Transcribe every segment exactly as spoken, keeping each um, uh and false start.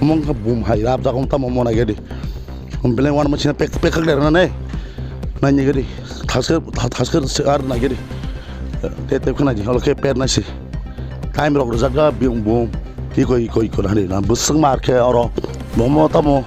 Omo wngkha bum hai rap jaga tamo mo naigadi. Beleng wan machine pek pek kak derna ne. Nai naigadi. Thasker thasker se ar naigadi. Te te khna ji holo ke per nai si. Time rok rwjak ga bum bum. Iko iko iko nani na bwswk mar khe oro. Bomo tamo.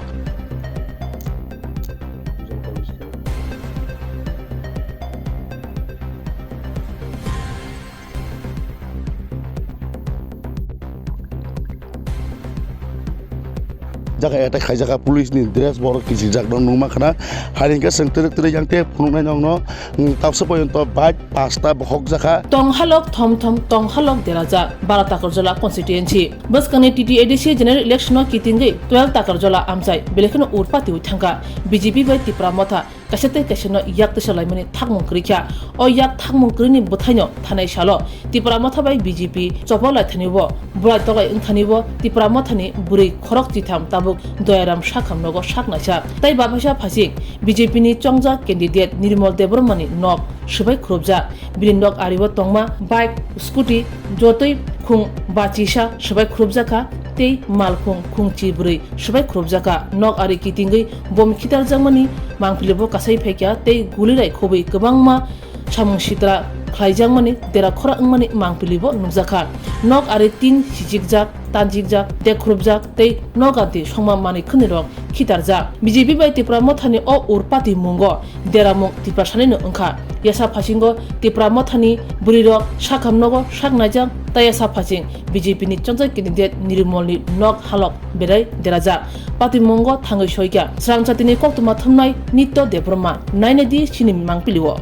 Jaga attack khaijak kha, police ni dress borok kichijak no nukma khna. Hai hwnkhe chwng twrwk twrwk yang tei phunuknai nokno, mm, tabsa poyonto bike pasta bokhok jakha. Tong halok thom thom, tong halok derajak, baro Takarjala constituency. Bwskangni T T A D C general election no kitingwi twelve Takarjala amchai, belai kheno urpatiwi thangkha B J P bai Tipra Motha. Kaisa tei kaisa no yak tisa laimani thakmung kwrwi kha. O yak thakmung kwrwini bwthaino thanai salo Tipra Motha bai B J P chopor laithani bo, bwlai toklai wngthani bo Tipra Mothani bwrwi khorok chitham tabuk Doyaram sakham nogo sak naisa. Tai baphaisa phasing B J P ni chongjak candidate Nirmol Debbarmani nok swbai khurupjak. Bini nok ario tongma bike, scooty jotoi khung bachisa swbai khurupjak kha tei malkhung khung chibrwi swbai khurupjak kha. Nok ari kitingwi bom khitarjakmani mangpili bo kasai phaikha tei guli rai khobwi kwbangma samung sitra khlaijakmani dera khora wngmani mangpili bo nukjakha. Nok ari tin sichikjak, tanjikjak, dekhorupjak tei nok anti songma manwi khwnwi rok khitarjak. B J P bai Tipra Mothani o urpati mungo deramung Tiprasani no wngkha. Yasa phasingo Tipra Mothani bwrwi rok sakham nogo sak naijak, tai yasa phasing B J P ni chongjak candidate Nirmolni nok halok berai derajak. Patimungo thangwi soikha Srangchatini koktwma thumnai Nitya Debbarma. Nainadi chini mangpilio.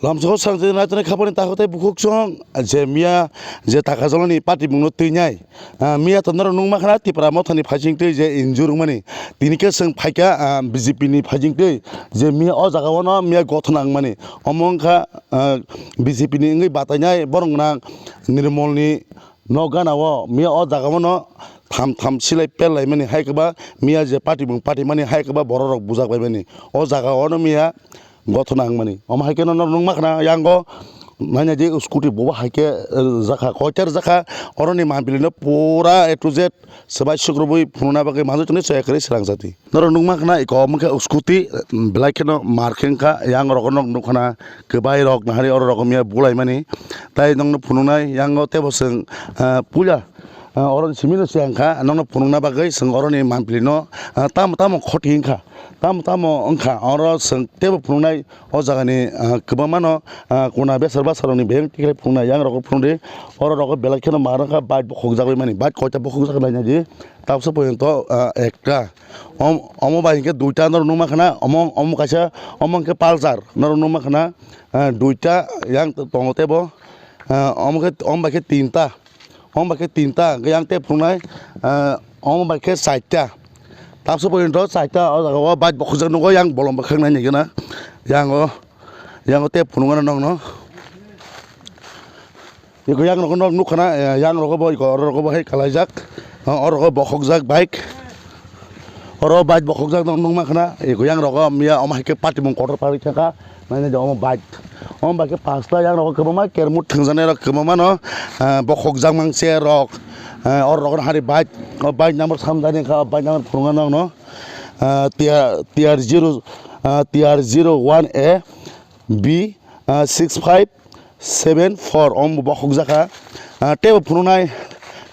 Lamsoko sanjwk naitani khapani takhuk tei bukhuk chwng je miya je Takarjalani patimungno twinai. Ah, miya to norok nukma khna Tipra Mothani phaising twi je injur wngmani. Tini khe chwng phaikha, ah, B J P ni phaising twi je miya o jaga o no miya gothona wngmani. Omo wngkha, ah, B J P ni wngwi batainai borok gwnang Nirmolni nok gana o miya o jaga o no tham tham silai pelaimani hai kwba miya je patimung patimani hai kwba borok rok bujak laimani. O jaga o no miya gothona wngmani. Omo hai khe no norok nukma khna yango naina je scooty bobo hai khe, eh, jakha koitar jakha oroni mangpili no pura A to Z swbai sukrubui phunukna bagwi manjak tongni soya kwrwi srang jati. Norok nukma khna eko omo khe scooty, belai kheno mar khe wngkha yang rok no nukha na kwbai rok nahari oro rok miya bulaimani tai nokno phunuknai yango tebo chwng, eh, puila. Ah, oro simi no se ang kha, nokno phunukna bagwi chwng oroni mangpili no, ah, tamo tamo khoti wngkha, tamo tamo wngkha, oro chwng teibo phunuknai o jagani, ah, kwbangma no, ah, kuna besar basarokni beng tikhlai phunuknai yang rok phunukdi, oro rok belai kheno mar wngkha bike bokhokjagwi mani, bike koita bokhokjak nainadi, tabsa porjonto, ah, ekta, om-, omo bai hinkhe duita norok nukma khna, omo, omo kaisa, omo hinkhe Pulsar norok nukma khna, ah, duita yang tongo teibo, ah, omo khe, omo bai khe tinta. Omo bai khe tinta, hwnkhe yang tei phunuknai, ah, omo bai khe chaita. Tabsa porjonto chaita o jaga o bike bokhokjak nugo, yang bolong bwkhak nai nai gana. Yang o, yang o tei phunukgana nokno. Eko yang rok nok nukha na, eh, yang rok bo eko, oro rok bo hai kalaijak. Ah, oro rok bokhokjak bike. Oro bike bokhokjak nok nukma khna. Eko yang rok miya omo hai khe patimung kotor pari thangkha. Naina ja omo bike. Omo bike khe pasta yang rok kwbangma kermut thwngjaknai rok kwbangma no, ah, bokhok jakmang chair rok, ah, oro rok no hari bike, o bike number samjani kha, o bike number phunukna nokno, ah, T R, T R zero, ah, T R zero one A B, ah, six five seven four omo bokhok jakha. Ah, teibo phunuknai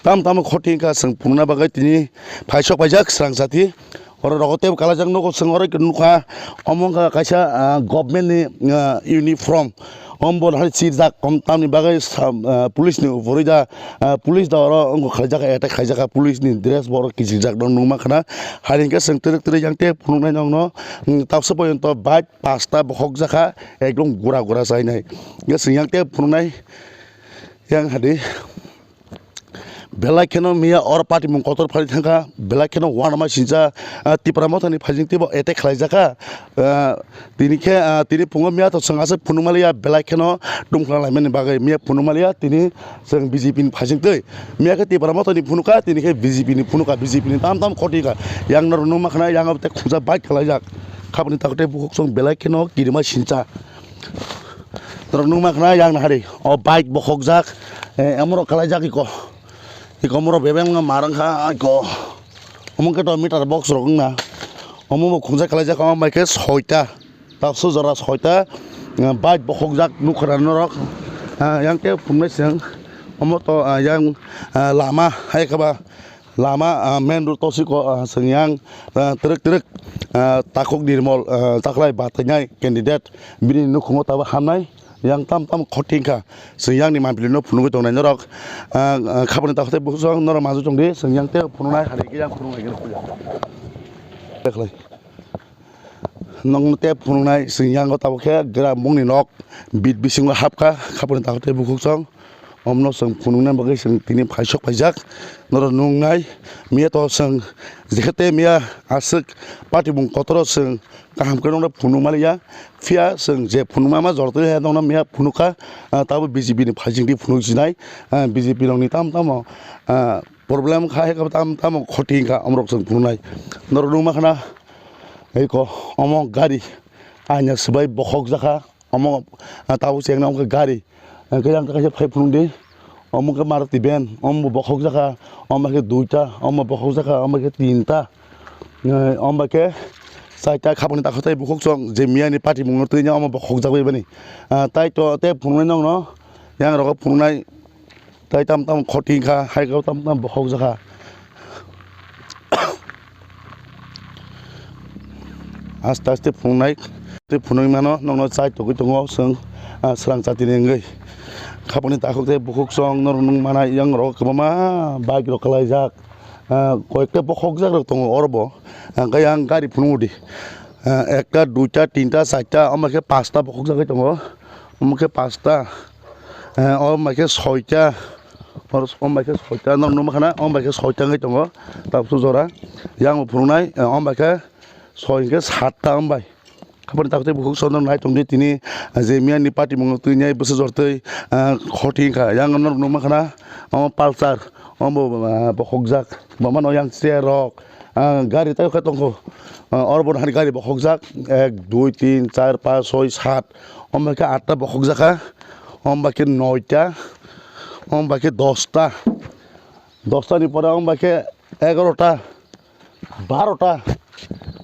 tam tamo khoti wngkha chwng phunukna bagwi tini phaisok paijak srang jati. Oro rogo teibo kalajak nugo chwng oro nukha omo wngkha kaisa, ah, government ni, ah, uniform. Omo bo hai chirjak om tamni bagwi sa-, ah, police ni upori da, ah, police da oro wngkha khaijak attack khaijak police ni dress bo oro kichijak no nukma khna. Hai hwnkhe chwng twrwk twrwk yang tei phunuknai nokno, mm, tabsa porjonto bike pasta bokhok jakha ekdom gura gura chainai. Hwnkhe chwng yang tei phunuknai yang hadi. Belai kheno miya or patimung kotor phari thangkha, belai kheno uanama sincha, ah, Tipra Mothani phaising teibo attack khlaijakha. Ah, tini khe, ah, tini phungo miya to chwng aswk phunukmaliya, belai kheno tongphla laimani bagwi miya phunukmaliya, tini chwng B J P ni phaising twi. Miya khe Tipra Mothani phunukha, tini khe B J P ni phunukha, B J P ni tam tam khoti kha. Yang norok nukma khna, yang abo tei khungsa bike khlaijak. Khapani takhuk tei bukhuk chwng belai kheno kirima sincha. Norok nukma khna yang nahari. O bike bokhokjak, eh, emorok khlaijak iko. Iko omorok bebeng ma rwngkha iko. Omo khe to meter box rok wngna. Omo bo khungsa khlaijak, omo bai khe soita. Taksu jora soita, ah, bike bokhokjak nukha norok. Ah, yang khe phunuknai chwng. Omo to, ah, yang, ah, lama hai khe ba lama, ah, main road to siko, ah, chwng yang, ah, twrwk twrwk, ah, takhuk Nirmol, ah, Chaklai batainai candidate bini nukhungo tabo hamnai. Yang tam tam khoti wngkha. Chwng yang ni mampli no phunugwi tongnai norok. Ah, ah, khapani takhuk tei bukhuk chwng norok manjui tongdi. Chwng yang tei phunuknai, hari khe yang phunuknai khe nukhuya. Nokno tei phunuknai chwng yango tabuk khe gra bongni nok bit bisingo hapkha, khapani takhuk tei bukhuk chwng. Omno chwng phunukna bagwi chwng tini phaisok phaijak. Norok nuknai miya to chwng jekhete miya aswk patimung kotoro chwng kaham khe nokno phunukmaliya. Phiya chwng je phunukma ma jortwi hai nokno miya phunukha, ah, tabuk B J P ni phaising di phunukjinai, ah, B J P rokni tam tamo, ah, problem kha hai khe tam tamo khoti wngkha omorok chwng phunuknai. Norok nukma khna. Eko, omo gari aina swbai bokhokjakha, omo, ah, tabuk chengna omo khe gari, ah, khe yang kaisa phai phunukdi, omo khe Maruti van, omo bo bokhokjakha, omo khe duita, omo bokhokjakha, omo khe tinta, eh, omo khe chaita khapangni takhuk tei bukhuk chwng je miyani patimungno twi omo bokhokjak bai bani, ah, tai to tei phunuknai nokno, yang rogo phunuknai. Tai tam tam khoti kha, hai khe tam tam bokhok jakha. Aste aste phunuknai, tei phunukmano nokno chai togwi tongo chwng, ah, swrang chati ni wngwi. Khapangni takhuk tei bukhuk chwng norok nukmana yang rok kwbangma bike rok kwlaijak, ah, koyekta bokhok jak rok tongo oro bo, hwnkhe yang gari phunukdi, ah, ekta, duita, tinta, charta, omo khe pasta bokhok jagwi tongo, omo khe pasta. Eh, o bai khe soita, o bai khe soita, norok nukma khna, o bai khe soita wngwi tongo, tabuk jora. Yang bo phunuknai, eh, o bai khe soi hwnkhe satta o bai. Khapangni takhuk tei bukhuk chwng norok nai tongdi tini, eh, je miyani patimung twi nai bwswk jor twi, eh, khoti wngkha. Yang norok nukma khna, omo Pulsar, omo bo, eh, bokhokjak. Bo mano yang chair rok, ah, gari tai khe tongkho. Ah, oro bo hani gari bokhokjak, ek, dui, tin, char, panch, soi, sat. Omo khe atta bokhokjakha, omo khe noita, omo khe dosta. Dosta ni pore omo khe egarota, barota.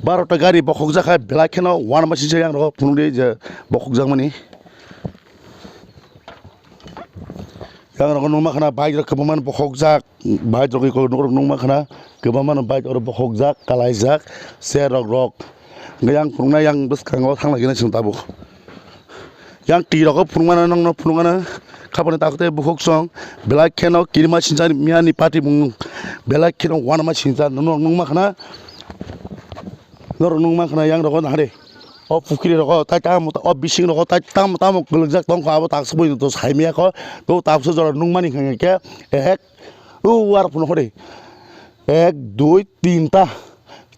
Barota gari bokhokjakha, belai kheno uanama sincha yang rok phunukdi je bokhokjakmani. Yang rok nukma khna bike rok kwbangma bokhokjak, bike rok eko norok nukma khna kwbangma bike oro bokhokjak, kalaijak, chair rok rok. Hwnkhe yang phunuknai yang bwskango thang lai khe chwng tabuk. Yang twi rok phunukmano nokno phunukmano khapangni takhuk tei bukhuk chwng belai kheno kirima sincha miyani patimung belai kheno uanama sincha norok nukma khna. Norok nukma khna yang rogo nahari. O pukhiri rogo tai tamo, o bising rogo tai tamo tamo kwlwkjak tongkha, abo taksa bui to saimaya kho. To taksa jora nukmani hwnkhe ek, o ar phano hori. Ek, dui, tinta.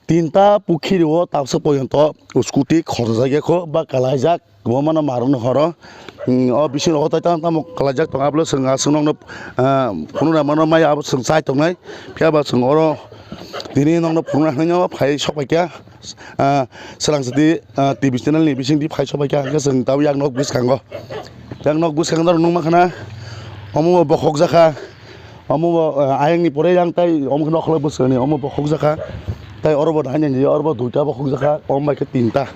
Tinta pukhiri o taksa porjonto scooty khorjakya kho ba kalaijak. Kwbangmano marwkno horo. Hmm, o bising rogo tai tamo tamo kalaijak tongo, abole chwng aswk nokno, ah, phunukna mano maya abo chwng chai tongnai. Phiya ba chwng oro tini nokno phunukna hinwi phai sok pai kha. Ah, Swrang Chati, ah, T V channel ni bising di phai sok pai kha, hwnkhe chwng tabuk yang nok bwskango. Yang nok bwskango norok nukma khna. Omo bo bokhok jakha. Omo bo, ah, ayang ni pore yang tai omo khna okhorlai bwskango ni omo bokhok jakha. Tai oro bo nai nai oro bo duita bokhok jakha, omo bai khe tinta.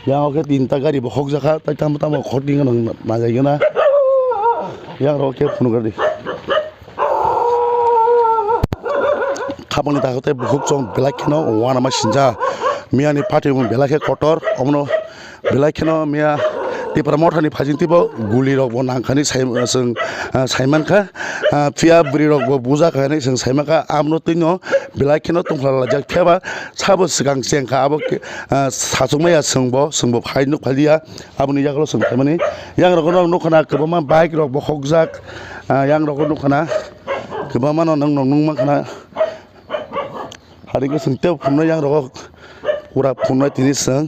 Yang o khe tinta gari bokhok jakha, tai tamo tamo khordi gwnang najai gana. Yang rok khe phunukgadi. Khapangni takhuk tei bukhuk chwng belai kheno uanama sincha. Miyani patimung belai khe kotor, omono belai kheno miya Tipra Mothani phaising teibo guli rok bo nangkhani sai, chwng, ah, saimankha. Ah, phiya bwrwi rok bo bujakha hinwi chwng saimankha. Abono twino belai kheno tongphla laijak, phiya ba sabo swkang chengkha abo khe, ah, sachukmaya chwngbo, chwngbo phai nuk phaliya. Aboni yagulo chwng phaimani. Yang rokno nukha na kwbangma bike rok bokhokjak. Ah, yang rokno nukha na Kwbangma no nwng, nwng nukma khna. Hari khe chwng tei phunuknai, yang rogo pura phunuknai tini chwng.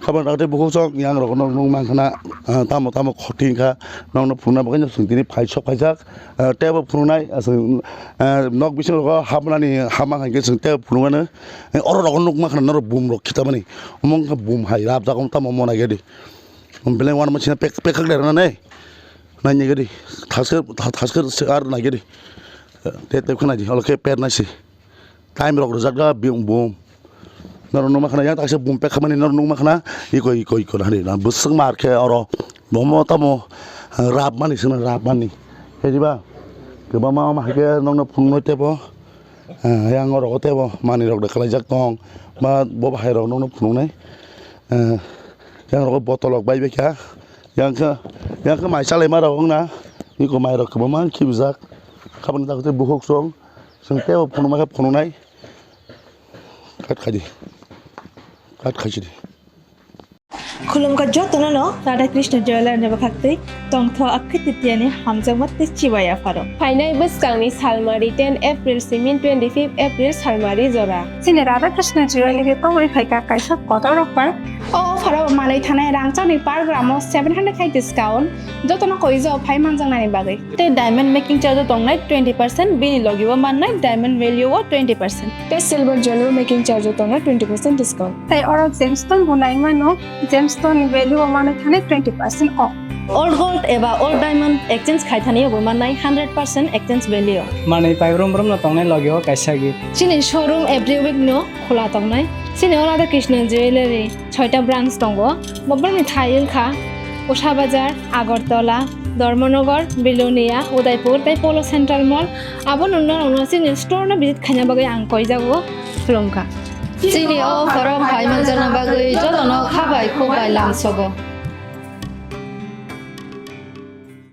Khabar nang tei bukhuk chwng yang rok no nung mang khna, ah, tamo tamo khoting kha, nokno phunukna bagwi no chwng tini phai sok phaijak, ah, tei bo phunuknai, ah, chwng, ah, nok bising rogo habnani hama hai khe chwng tei bo phunukmano, eh, oro rogo nukma khna norok bum rok khitamani, omo wngkha bum hai rap jak, omo tamo omo naikhe di, belai uanama sina pek, pek khak le rwna nai, nainai khe di, thaske, tha-, thaske se ar naikhe di, tei tei khna di, olo khe per nai se. Time rok rwjak da biyung bum. Norok nukma khna yang taksa bum pek khamani norok nukma khna iko iko iko na hani na bwswk mar khe oro bomo tamo rap mani sina rap mani. Khe diba kwbangma ma hai khe nokno phunuknai tebo, eh, yang oro tebo manwi rok da khlaijak tong ba bo bahai rok nokno phunuknai, eh, yang rok botol rok bai bai kha yang khe yang khe mai chalai ma rok wng na iko mai rok kwbangma khibijak khabangni dago tei bukhuk song. Chwng teibo phunukma khe phunuknai. Cut khai di. Cut khai sidi. Khulumkha jotono no Radha Krishna Jewelry ni bwkhaktwi tongtho Akhit Titiani hamjakma tei chibai yapharo. Phainai bwskangni salmari ten April simin twenty-fifth April salmari jora. Chini Radha Krishna Jewelry tongwi phaikha kaisa kotor offer. O offer o manwi thanai rangchakni per gram o seven hundred khai discount, jotono koijo phai manjaknani bagwi. Tei diamond making charge o tongnai twenty percent, bini logi o mannai diamond value o twenty percent. Tei silver jewelry making charge o tongnai twenty percent discount. Tei oro gemstone bo nai mano, gemstone ni value o mano thani twenty percent off. Old gold eba old diamond exchange khai thani bo mannai hundred percent exchange value. Manwi pai brum brum no tongnai logi o kaisa gift. Chini showroom every week no khula tongnai. Chini o Radha Krishna Jewelry. Soita branch tongo. Bobrokni thai wngkha Usha Bazar, Agartala, Dharmanagar, Belonia, Udaipur tei Polo Central Mall. Abo nokno chini store no visit khaina bagwi ang koijago, khulumkha. Chini o offer o phai manjakna bagwi jotono khabai khukbai lamsogo.